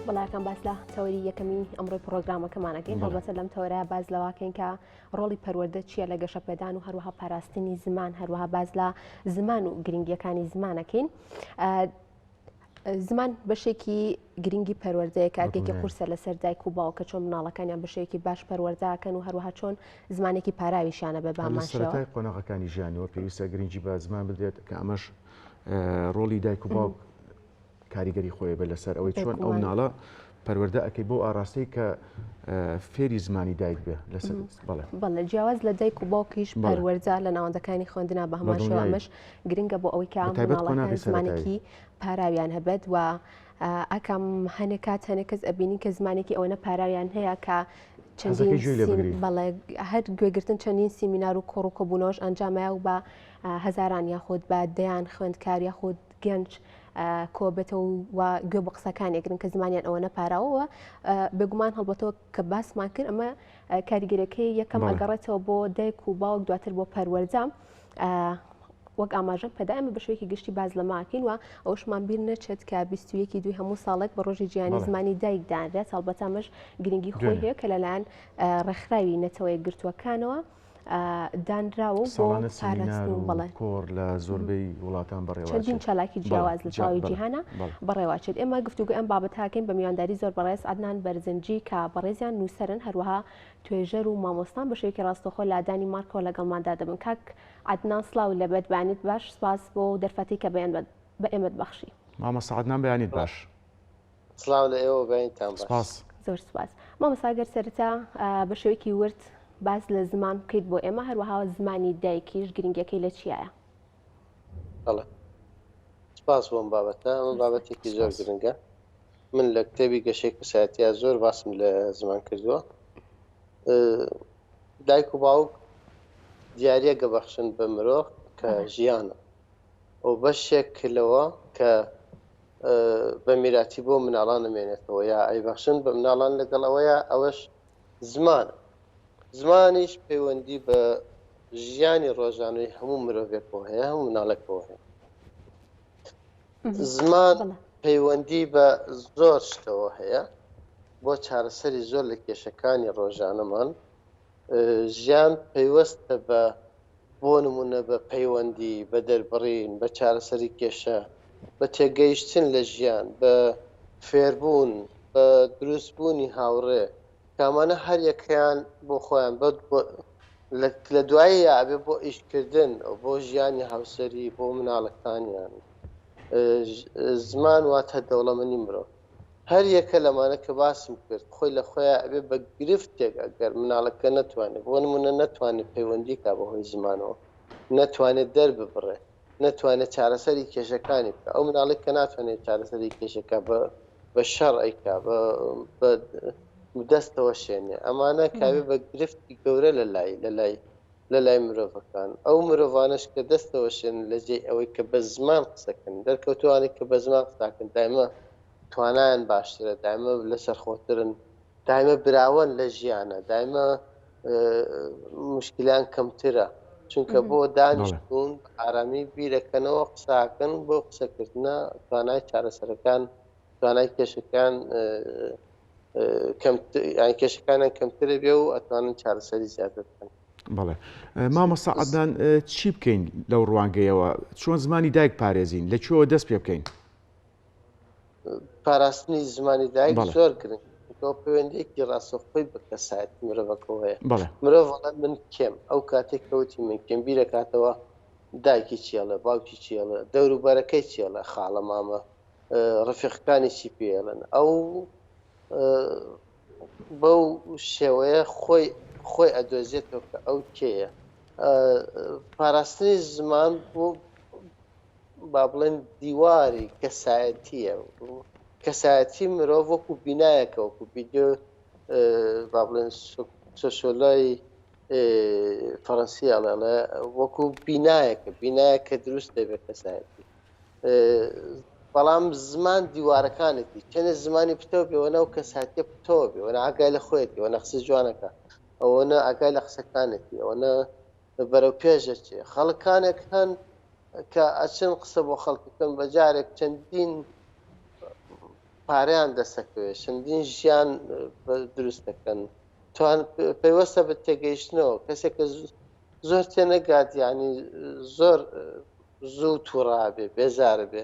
بەڵاکان باس لە تەوەری یەکەمی ئەمڕۆی پرۆگرامەکەمانەکەین هەڵبەتە لەم تەوەرە باس لەواکەین کە ڕۆڵی پەروەردە چییە لە گەشەپێدان و هەروەها پاراستنی زمان هەروەها باس لە زمان و گرنگیەکانی زمانەکەین. زمان بەشێکی گرنگی پەروەردەیە کە ئەرکێکی قورسە لەسەر دایک و باوک کە چۆن مناڵەکانیان بە شێوەیەکی باش پەروەردەکەن و هەروەها چۆن زمانێکی پاراویشیانە بە بامان شێوە. سەرەتای قۆناغەکانی ژیانەوە پێویستە گرنگی بە زمان بدرێت کە ئەمەش ڕۆڵی دایک و باوک کاریگەری خۆی بێت لەسەر ئەوەی چۆن ئەو مناڵە پەروەردە ئەەکەی بۆ ئاراستەی کە فێری زمانی دایک بێ لەسەر بەڵێ بەڵێ جیاواز لە دایک و باوکیش پەروەردە لە ناوەندەکانی خوێندنا بە هەمان شێوە ئەمەش گرنگە بۆ ئەوەی کە مناڵەکان زمانێکی پاراویان هەبێت و ئەکەم هەنێک کات هەنێک کەس ئەبینین کە زمانێکی ئەوەنە پاراویان هەیە کە چەندین بەڵێ هەر گوێگرتن چەندین سیمینار و کۆڕ و کۆبوونەوەش ئەنجامەیە و بە هەزاران یاخود بە دەیان خوێندکار یاخود گەنج کۆبێتەوە و گوێ بۆ قسەکانی ئەگرن کە زمانیان ئەوە نەپاراوەوە بێگومان هەڵبەتەوە کە باسمان کرد ئەمە کاریگەرەکەی یەکەم ئەگەڕێتەوە بۆ دایک و باوک دواتر بۆ پەروەردە وەک ئاماژەم پێدا ئێمە بە شێوەیەکی گشتی باز لە ماکەین و ئەوشمان بیر نەچێت کە 21 دوی هەموو ساڵێک بە ڕۆژی جیهانی زمانی دایک دانرێت هەڵبەتە ئەمەش گرنگی خۆی هەیە کە لەلایەن ڕێکخراوی نەتەوە یەکگرتووەکانەوە دانراوە و بۆ پاراستن و بەڵێ کۆڕ لە زۆربەی وڵاتان بەڕێوە چەندین چالاکی جیاواز لە تەواوی جیهانە بەڕێوەچێت. ئێمە گفتوگۆی ئەم بابەتە ئەکەین بە میوانداری زۆر بەڕێز عەدنان بەرزنجی کە بەڕێزیان نووسەرن هەروەها توێژەر و مامۆستان بە شێوەیەکی ڕاستەوخۆ لە دانیمارکەوە لەگەڵماندا دەبن. کاک عەدنان سڵاو لەبەت بەیانیت باش سپاس بۆ دەرفەتەی کە بە ئێمەت بەخشی. مامۆستا عەدنان بەیانیت باش. سڵاو لە ئێوە بەینتان باش. سپاس. زۆر سپاس. مامۆستا گەر سەرەتا بە شێوەیەکی ورد باس لە زمان بکەیت بۆ ئێمە هەروەها زمانی دایکیش گرنگیەکەی لە چیایە؟ بەڵێ سپاس بۆ ئەم بابەتە ئەمە بابەتێکی زۆر گرنگە من لە کتێبی گەشەی کەسایەتیا زۆر باسم لە زمان کردووە دایک و باوک دیارە گەبەخشن بە مرۆڤ کە ژیانە و بەشێک لەوە کە بە میراتی بۆ مناڵان ئەمێنێتەوە یا ئەیبەخشن بە مناڵان لەگەڵ ئەوەیە ئەوەش زمانە زمانیش پەیوەندی بە ژیانی ڕۆژانەی هەموو مرۆڤێکەوە هەیە هەموو مناڵێکەوە هەیە زمان پەیوەندی بە زۆر شتەوە هەیە بۆ چارەسەری زۆر لە کێشەکانی ڕۆژانەمان ژیان پەیوەستە بە بۆ نموونە بە پەیوەندی، بە دەربڕین، بە چارەسەری کێشە، بە تێگەیشتن لە ژیان، بە فێربوون، بە دروستبوونی هاوڕێ، کە ئەمانە هەر یەکەیان بۆ خۆیان بە لە دواییا ئەبێ بۆ ئیشکردن و بۆ ژیانی هاوسەری، بۆ مناڵەکانیان. زمان واتە دەوڵەمەنی مرۆڤ. هەر یەکە لەمانە کە باسم کرد خۆی لە خۆیا ئەبێ بە گرفتێک ئەگەر مناڵەکە نەتوانێ بۆ نمونە نەتوانێ پەیوەندی کا بە هۆی زمانەوە نەتوانێ دەرببڕێ نەتوانێ چارەسەری کێشەکانی بکا ئەو مناڵێک کە ناتوانێت چارەسەری کێشەکە بە بە شەڕ ئەیکا بە بە دەستەوە شێنێ ئەمانە کاوێ بە گرفتی گەورە لە لای لە لای لە لای مرۆڤەکان ئەو مرۆڤانەش کە دەستەوەشێنن لە جێی ئەوەی کە بە زمان قسەکەن دەرکەوتوانێک کە بە زمان قساکەن دایمە توانایان باشترە دایمە لەسەرخۆترن دایمە براوەن لە ژیانە دایمە مشکلیان کەمترە چونکە بۆ دانیشتون ئارامی بیرەکەنەوە قساکەن بۆ قسەکردنە توانای چارەسەرەکان توانای کێشەکان کێشەکانیان کەمترە بێ و ئەتوانن چارەسەری زیاتر بکەن. بەڵێ مامۆستا عەدنان چی بکەین لەو ڕوانگەیەوە چۆن زمانی دایک پارێزین لە کوێوە دەست پێ بکەین؟ پاراستنی زمانی دایک زۆر گرنگ تۆ پەیوەندیەکی ڕاستەوخۆی بە کەسایەتی مرۆڤەکەوە هەیە مرۆڤ ئەڵێ من کێم ئەو کاتێک کەوتی من کێم بیرەکاتەوە دایکی چیڵێ باوکی چیڵێ دەوروبەرەکەی چیڵێ خاڵە مامە ڕفیقەکانی چی پێڵن ئەو بەو شێوەیە خۆی خۆی ئەدۆزێتەوە کە ئەو کێیە پاراستنی زمان بۆ با بڵێن دیواری کەسایەتیە کەسایەتی مرۆڤ وەکو بینایەکە وەکو بیدۆ با بڵێن سۆسیۆلۆی فەڕەنسی ئەڵێ وەکو بینایەکە بینایەک کە دروست دەبێت کەسایەتی بەڵام زمان دیوارەکانێتی چەنێ زمانی پتەو بێ وەنە ئەو کەساتیە پتەوە بێ وەنە ئاگای لە خۆیەتی وەنە قسە جوانەکە ئەوەنە ئاگای لە قسەکانێتی ئەوەنە بەرەو پێش دەچێ خەڵکانێک هەن کە ئەچن قسە بۆ خەڵکەکەن بە جارێک چەندین. پارەیان دەسەکەوێت چەندین ژیان دروست دەکەن توان پەیوەستە بە تێگەیشتنەوە کەسێک کە زۆر تێنەگات یعنی زۆر زوو تووڕابێ بێزارە بێ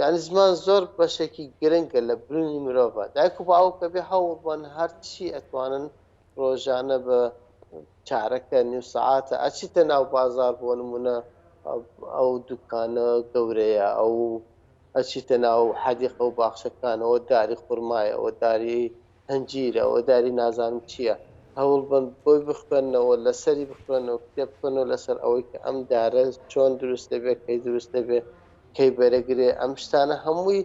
یعنی زمان زۆر بەشێکی گرنگە لە برونی مرۆڤە دایک و باوکە بێ هەوڵبن هەرچی ئەتوانن ڕۆژانە بە چارەکە نیو سەعاتە ئەچیتە ناو بازار بۆ نمونە ئەو دوکانە گەورەیە ئەو ئەچیتە ناو حەدیقە و باخچەکانەوە داری خورمایە ئەوە داری هەنجیرە ئەوە داری نازانم چییە هەوڵ بن بۆی بخوێنەوە لەسەری بخوێنەوە کتێب بخوێنەوە لەسەر ئەوەی کە ئەم دارە چۆن دروست دەبێت کەی دروست دەبێت کەی بەرەگرێ ئەم شتانە هەمووی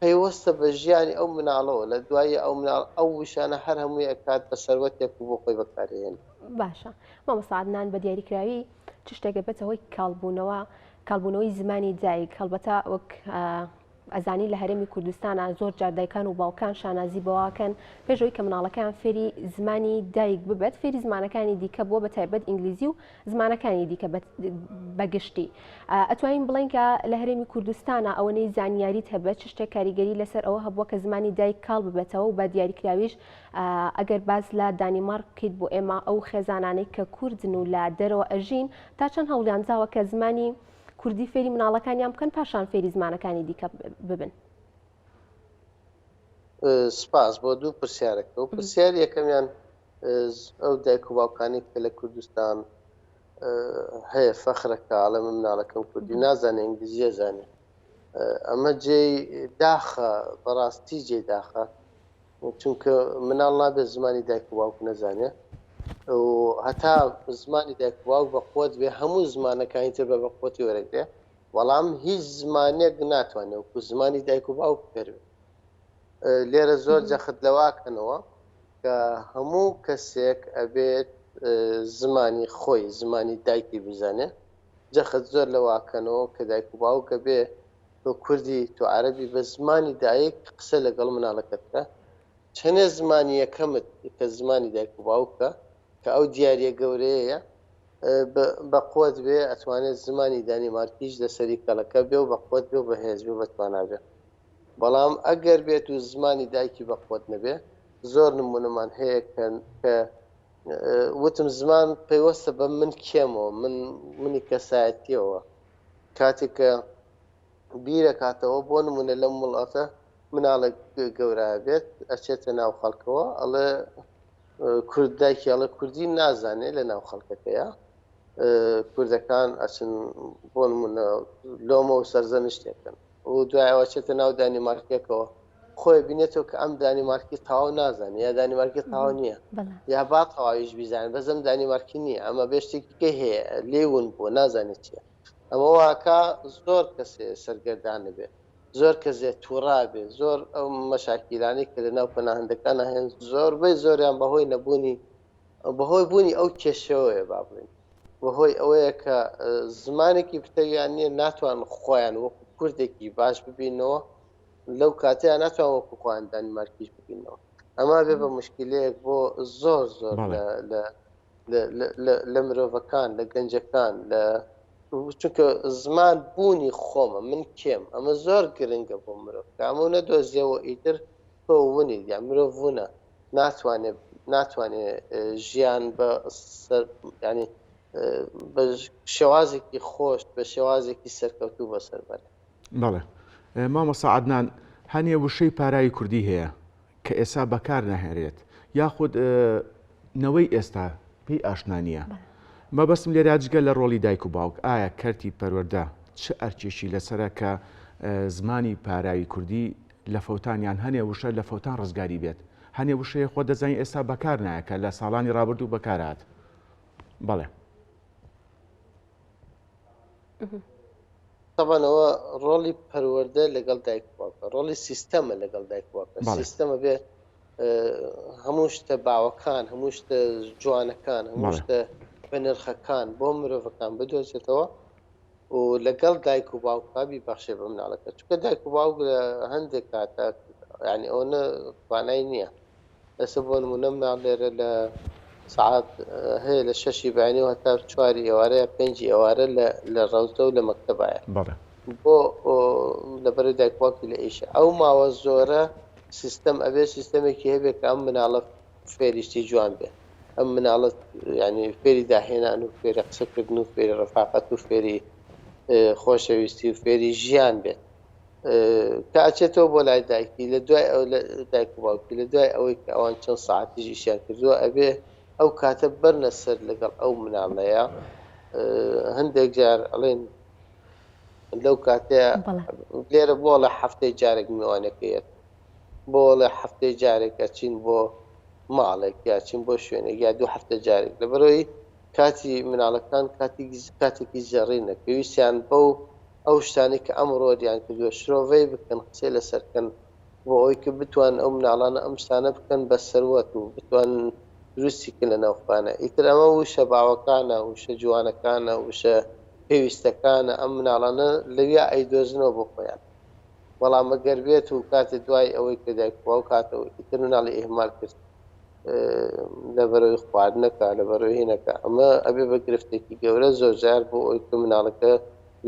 پەیوەستە بە ژیانی ئەو مناڵەوە لە دوایی ئەو مناڵ ئەو وشانە هەر هەمووی ئەکات بە سەروەتێک و بۆ خۆی بەکارێنێ. باشە مامۆستا عەدنان بە دیاریکراوی چ شتێک ئەبێتە هۆی کاڵبوونەوە کاڵبوونەوەی زمانی دایک هەڵبەتە وەک ئەزانی لە هەرێمی کوردستانە زۆر جار دایکان و باوکان شانازی بەواکەن پێشەوەی کە مناڵەکەیان فێری زمانی دایک ببێت فێری زمانەکانی دیکە بووە بە تایبەت ئینگلیزی و زمانەکانی دیکە بەگشتی ئەتوانین بڵێین کە لە هەرێمی کوردستانە ئەوەنەی زانیاریت هەبێت چ شتێک کاریگەری لەسەر ئەوە هەبووە کە زمانی دایک کاڵ ببێتەوە و بە دیاریکراویش ئەگەر باس لە دانیمارک بکەیت بۆ ئێمە ئەو خێزانانەی کە کوردن و لە دەرەوە ئەژین تا چەند هەوڵیان داوە کە زمانی کوردی فێری مناڵەکانیان بکەن پاشان فێری زمانەکانی دیکە ببن؟ سپاس بۆ دوو پرسیارەکە و پرسیاری یەکەمیان ئەو دایک و باوکانی کە لە کوردستان هەیە فەخرەکە ئەڵێ من مناڵەکەم کوردی نازانێ ئینگلیزیە زانێ ئەمە جێی داخە بەڕاستی جێی داخە چونکە مناڵ نابێت زمانی دایک و باوک نەزانێ و هەتا زمانی دایک و باوک بە قوت بێ هەموو زمانەکانی تر بە بەقوتی وەرەگرێ بەڵام هیچ زمانێک ناتوانێت وەکو زمانی دایک و باوک فێر بێت لێرە زۆر جەخت لەواکەنەوە کە هەموو کەسێک ئەبێت زمانی خۆی زمانی دایکی بزانێ جەخت زۆر لەواکەنەوە کە دایک و باوک ئەبێ تۆ کوردی تۆ عەرەبی بە زمانی دایک قسە لەگەڵ مناڵەکەت بکە چەنێ زمانی یەکەمت کە زمانی دایک و باوکە کە ئەو دیاریە گەورەیە بە قوت بێ ئەتوانێت زمانی دانیمارکیش لەسەری کەڵەکە بێ و بە قوت بێ و بەهێز بێ و بەتوانا بێ بەڵام ئەگەر بێت و زمانی دایکی بە قوت نەبێ زۆر نمونەمان هەیە کە کە وتم زمان پەیوەستە بە من کێمەوە من منی کەسایەتیەوە کاتێک کە بیرەکاتەوە بۆ نمونە لەم وڵاتە مناڵێک گەورە بێت ئەچێتە ناو خەڵکەوە ئەڵێ کورد دایکی ئەڵێ کوردی نازانێ لە ناو خەڵکەکەیە کوردەکان ئەچن بۆ نمونە لۆمە و سەرزەنشتێکن و دوایەوە چێتە ناو دانیمارکێکەوە خۆی بینێتەوە کە ئەم دانیمارکی تەواو نازانێ یا دانیمارکی تەواو نییە یا با تەواویش بیزانێت بەس ئەم دانیمارکی نییە ئەمە بێ شتێکی کەی هەیە لێ ون بووە نازانێت چییە ئەمە واکە زۆر کەسێ سەرگەردانە بێ زۆر کەسێ تووڕا بێ زۆر ئەو مەشاکیلانەی کە لە ناو پەناهەندەکان هەن زۆربەی زۆریان بەهۆی نەبوونی بەهۆی بوونی ئەو کێشەوەیە با بڵێین بەهۆی ئەوەیە کە زمانێکی پتەویان نییە ناتوان خۆیان وەکو کوردێکی باش ببینەوە لەو کاتەیە ناتوان وەکو خۆیان دانیمارکیش ببینەوە ئەمە بێ بە مشکلەیەک بۆ زۆر زۆر لە مرۆڤەکان لە گەنجەکان لە چونکە زمان بوونی خۆمە من کێم ئەمە زۆر گرنگە بۆ مرۆڤ کامە نەدۆزیەوە ئیتر تۆ ونی یا مرۆڤ ونە ناتوانێ ناتوانێ ژیان بە سەر ینی بە شێوازێکی خۆش بە شێوازێکی سەرکەوتوو بەسەر بەرێ. بەڵێ مامۆستا عەدنان هەنێ وشەی پاراوی کوردی هەیە کە ئێستا بەکار ناهێنرێت یاخود نەوەی ئێستا پێی ئاشنا نییە مەبەستم لێرە جگە لە ڕۆڵی دایک و باوک ئایا کەرتی پەروەردە چ ئەرکێکی لەسەرە کە زمانی پاراوی کوردی لە فەوتان یان هەنێ وشە لە فەوتان ڕزگاری بێت هەنێ وشەیە خۆ دەزانین ئێستا بەکار نایە کە لە ساڵانی ڕابردوو بەکارهات بەڵێ. تەبعەن ئەوە ڕۆڵی پەروەردە لەگەڵ دایک و باوکە ڕۆڵی سیستەمە لەگەڵ دایک و باوکە سیستەمە بێ هەموو شتە باوەکان هەموو شتە جوانەکان هەموو شتە بەنرخەکان بۆ مرۆڤەکان بدۆزێتەوە و لەگەڵ دایک و باوکا بیبەخشێ بە مناڵەکە چونکە دایک و باوک لە هەندێک کاتە یعنی ئەوەنە توانای نییە ئێستا بۆ نمونە مناڵ لێرە لە سعات هەیە لە شەشی بەیانی و هەتا چواری ئێوارە یا پێنجی ئێوارە لە لە ڕەوزە و لە مەکتەبایە. بەڵێ. بۆ لەبەرەی دایک باوکی لە ئیشە ئەو ماوە زۆرە سیستەم ئەبێ سیستەمێکی هەبێ کە ئەم مناڵە فێری شتی جوان بێ ئەم مناڵە یعنی فێری داهێنان و فێری قسەکردن و فێری ڕەفاقەت و فێری خۆشەویستی و فێری ژیان بێت کە ئەچێتەوە بۆ لای دایکی لە دوای ئەو لە دایک و باوکی لە دوای ئەوەی کە ئەوان چەند ساعتیش ئیشیان کردووە ئەبێ ئەو کاتە بەرنە سەر لەگەڵ ئەو مناڵەیە هەندێک جار ئەڵێن لەو کاتەیە لێرە بۆڵە هەفتەی جارێک میوانەکەیەت بۆڵێ هەفتەی جارێک ئەچین بۆ ماڵێک یا چین بۆ شوێنێک یا دوو هەفتە جارێک لەبەرەوەی کاتی مناڵەکان کاتی کاتێکی زێڕینە پێویستیان بەو ئەو شتانەی کە ئەمڕۆ دیان کردووە شرۆڤەی بکەن قسەی لەسەر بکەن بۆ ئەوەی کە بتوان ئەو مناڵانە ئەم شتانە بکەن بە سەروەت و بتوان دروستی کەن لە ناو خۆیانە ئیتر ئەمە وشە باوەکانە وشە جوانەکانە وشە پێویستەکانە ئەم مناڵانە لەویا ئەیدۆزنەوە بۆ خۆیان بەڵام ئەگەر بێت و کاتێ دوای ئەوەی کە دایک و باوک هاتەوە ئیتر مناڵی ئیهمال کرد لەبەرەوەی خواردنەکە لەبەرەوەی هینەکە ئەمە ئەبێ بە گرفتێکی گەورە زۆرجار بۆ ئەوی کە مناڵەکە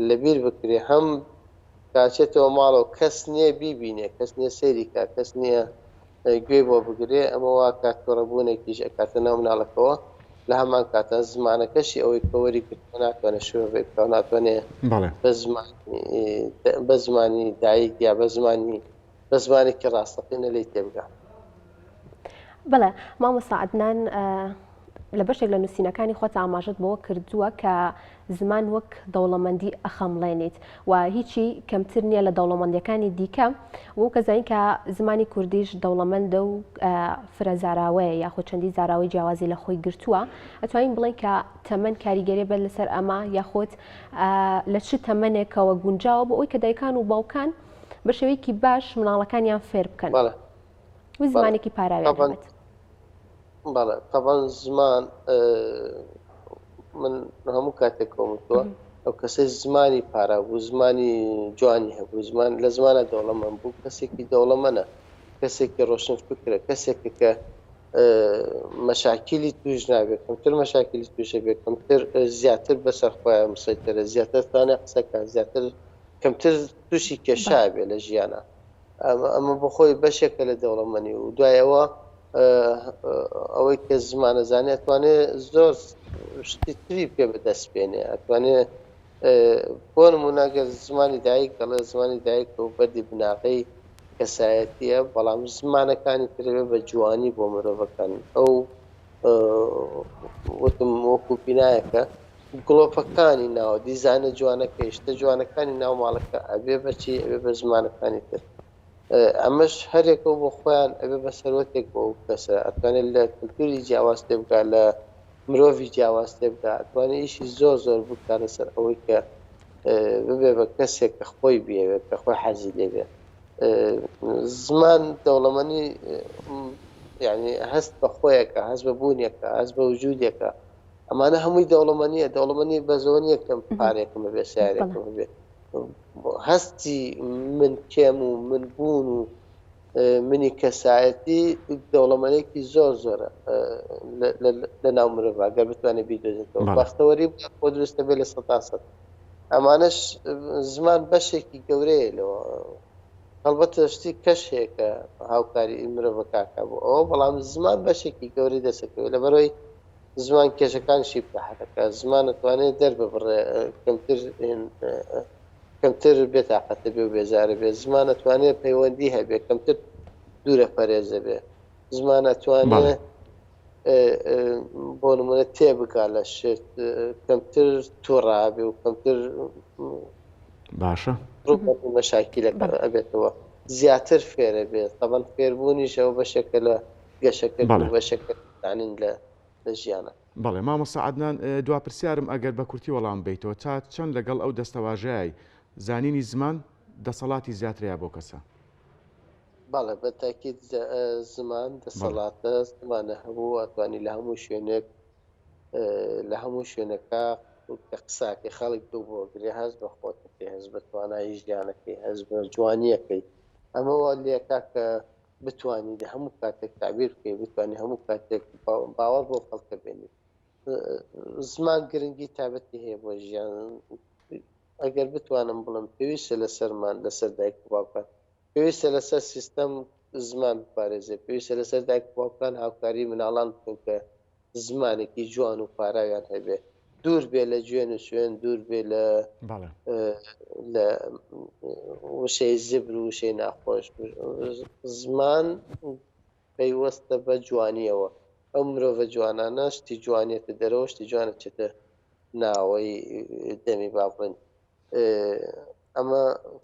لەبیر بکرێ هەم کاچێتەوە ماڵەوە کەس نییە بیبینێ کەس نییە سەیری کا کەس نییە گوێی بۆ بگرێ ئەمە وا کات توڕەبوونێکیش ئەکاتە ناو مناڵەکەوە لە هەمان کاتا زمانەکەشی ئەوەی کە وەری گرتووە ناتوانێت شرۆڤەی بکا و ناتوانێ بەڵێ. بە زمانی بە زمانی دایک یا بە زمانی بە زمانێکی ڕاستەقینە لێی تێبگا. بەڵێ مامۆستا عەدنان لە بەشێک لە نووسینەکانی خۆت ئاماژەت بەوە کردووە کە زمان وەک دەوڵەمەندی ئەخەمڵێنیت و هیچی کەمتر نییە لە دەوڵەمەندیەکانی دیکە و کە زانین کە زمانی کوردیش دەوڵەمەندە و فرە زاراوەیە یاخود چەندی زاراوەی جیاوازی لە خۆی گرتووە ئەتوانین بڵێن کە تەمەن کاریگەری بێت لەسەر ئەمە یاخود لە چ تەمەنێکەوە گونجاوە بۆ ئەوی کە دایکان و باوکان بە شێوەیەکی باش مناڵەکانیان فێر بکەن و زمانێکی پاراویان هەبێت. بەڵێ تەبەن زمان من هەموو کاتێک کۆم وتووە ئەو کەسەی زمانی پارا بوو زمانی جوانی هەبوو زمان لە زمانە دەوڵەمەند بوو کەسێکی دەوڵەمەنە کەسێکی ڕۆشن فکرە کەسێکە کە مەشاکیلی توش نابێت کەمتر مەشاکیلی توشە بێت کەمتر زیاتر بەسەر خۆیان مسەیتەرە زیاتر توانێت قسەکە زیاتر کەمتر تووشی کێشا بێ لە ژیانە ئەمە بۆ خۆی بەشێکە لە دەوڵەمەنی و دوای ئەوە ئەوەی کە زمانەزانی ئەتوانێ زۆر شتی تری پێ بەدەست بێنێ ئەتوانێ بۆ نمونە گەر زمانی دایک دەڵێ زمانی دایک و بەردی بناغەی کەسایەتیە بەڵام زمانەکانی ترەوێ بە جوانی بۆ مرۆڤەکان ئەو وتم وەکو بینایەکە گڵۆپەکانی ناوە دیزانە جوانەکەی شتە جوانەکانی ناو ماڵەکە ئەبێ بەچی ئەبێ بە زمانەکانی تر ئەمەش هەرێکە و بۆ خۆیان ئەبێ بە سەروەتێک بۆ ئەو کەسە ئەتوانێت لە کلتوری جیاواز تێبگا لە مرۆڤی جیاواز تێبگا ئەتوانێت ئیشی زۆر زۆر بکا لەسەر ئەوەی کە ببێ بە کەسێک کە خۆی بیەوێت کە خۆی حەزی لێ بێ زمان دەوڵەمەنی یعنی هەست بە خۆیەکە هەست بە بوونێکە هەست بە وجودێکە ئەمانە هەمووی دەوڵەمەنیە دەوڵەمەنی بەزەوە نییە کەم پارێکم بێ سیارێکم بێ هەستی من کێم و من بوون و منی کەسایەتی دەوڵەمەنێکی زۆر زۆرە لە ناو مرۆڤ گەر بتوانێت بیدۆزێتەوە بەختەوەری بۆ دروستە بێ لە سەدا سەد ئەمانەش زمان بەشێکی گەورەیە لەوە هەڵبەتە شتی کەش هەیە کە هاوکاری مرۆڤەکانکە بۆ ئەوە بەڵام زمان بەشێکی گەورەی دەسەکەوێت لەبەرەوەی زمان کێشەکانیشی بەحرەکە زمان ئەتوانێت دەرببڕێ کەمتر کەمتر بێتاقەتە بێ و بێزارە بێ زمان ئەتوانێت پەیوەندی هەبێ کەمتر دوورە پەرێزە بێ زمان ئەتوانێ بۆ نمونە تێبگا لە شت کەمتر تووڕابێ و کەمتر باشە ڕووبەڕووی مەشاکیلەکە ئەبێتەوە زیاتر فێرە بێت تەبەن فێربوونیش ئەوە بەشێکە لە گەشەکردن و بەشێکە زانین لە لە ژیانە. بەڵێ مامۆستا عەدنان دوا پرسیارم ئەگەر بە کورتی وەڵام بەیتەوە تا چەند لەگەڵ ئەو دەستەواژەیای زانینی زمان دەسەڵاتی زیاترەیە بۆ کەسە؟ بەڵێ بە تاکید زمان دەسەڵاتە زمانە هەبوو ئەتوانی لە هەموو شوێنێک لە هەموو شوێنەکە کە قساکەی خەڵک دڵ بۆ گرێ هەست بە خۆتەکەی هەست بە توانایی ژیانەکەی هەست بە جوانیەکەی ئەمە وا لێکا کە بتوانی لە هەموو کاتێک تەعبیر بکەی بتوانی هەموو کاتێک باوەڕ بۆ خەڵکە بێنی زمان گرنگی تابەتی هەیە بۆ ژیان. ئەگەر بتوانم بڵێم پێویستە لەسەرمان لەسەر دایک و باوکان پێویستە لەسەر سیستەم زمان بپارێزێ پێویستە لەسەر دایک و باوکان هاوکاری مناڵان بکەن کە زمانێکی جوان و پاراویان هەبێ دوور بێ لە جوێن و سوێن دوور بێ لە لە وشەی زبر و وشەی ناخۆش زمان پەیوەستە بە جوانیەوە ئەو مرۆڤە جوانانە شتی جوانیەتە دەرەوە شتی جوانە چێتە ناوەی دەمی با بڵێن ئەمە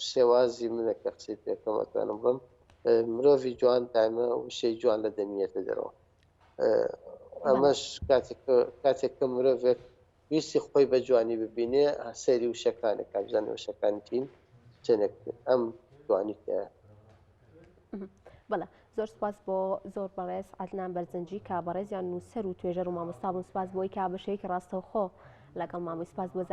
شێوازی منە کە قسەی پێکەم ئەتوانم بڵێم مرۆڤی جوان دایمە وشەی جوان لە دەمیەتە دەرەوە ئەمەش کاتێک کە مرۆڤێک ویستی خۆی بە جوانی ببینێ سەیری وشەکانێک کا بزانێ وشەکانی چین چەندێک ئەم جوانی تیایە. بەڵێ زۆر سپاس بۆ زۆر بەڕێز عەدنان بەرزنجی کە بەڕێزیان نووسەر و توێژەر و مامۆستا بوون سپاس بۆی کە بە شێوەیەکی ڕاستەوخۆ لەگەڵمان بووی سپاس بۆ زانیاریەکانت.